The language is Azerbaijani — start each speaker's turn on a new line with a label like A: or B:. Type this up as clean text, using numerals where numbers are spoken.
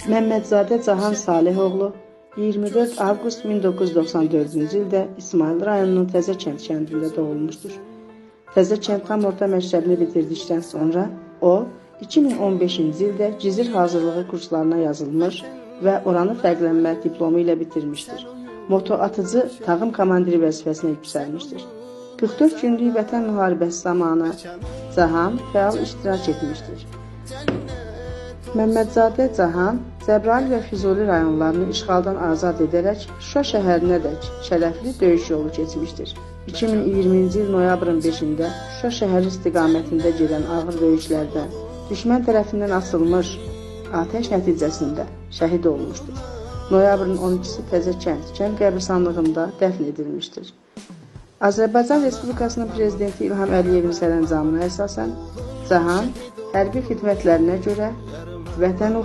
A: Məmmədzadə Cahan Salihoğlu 24 avqust 1994-cü ildə İsmayıl rayonunun Təzəkənd kəndində doğulmuşdur. Təzəkənd tam orta məktəbini bitirdikdən sonra o 2015-ci ildə Gizir hazırlığı kurslarına yazılmış və oranı fərqlənmə diplomu ilə bitirmişdir. Motoatıcı tağım komandiri vəzifəsinə yüksəlmişdir. 44 günlük Vətən müharibəsi zamanı Cahan fəal iştirak etmişdir. Məmmədzadə Cahan Cəbrayıl və Füzuli rayonlarını işğaldan azad edərək Şuşa şəhərinədək şərəfli döyüş yolu keçmişdir. 2020-ci il noyabrın 5-də Şuşa şəhəri istiqamətində gedən ağır döyüşlərdə düşmən tərəfindən açılmış atəş nəticəsində şəhid olmuşdur. Noyabrın 12-si Təzəkənd kənd qəbirstanlığında dəfn edilmişdir. Azərbaycan Respublikasının Prezidenti İlham Əliyevin sərəncamına əsasən Cahan hərbi xidmətlərinə görə Vətən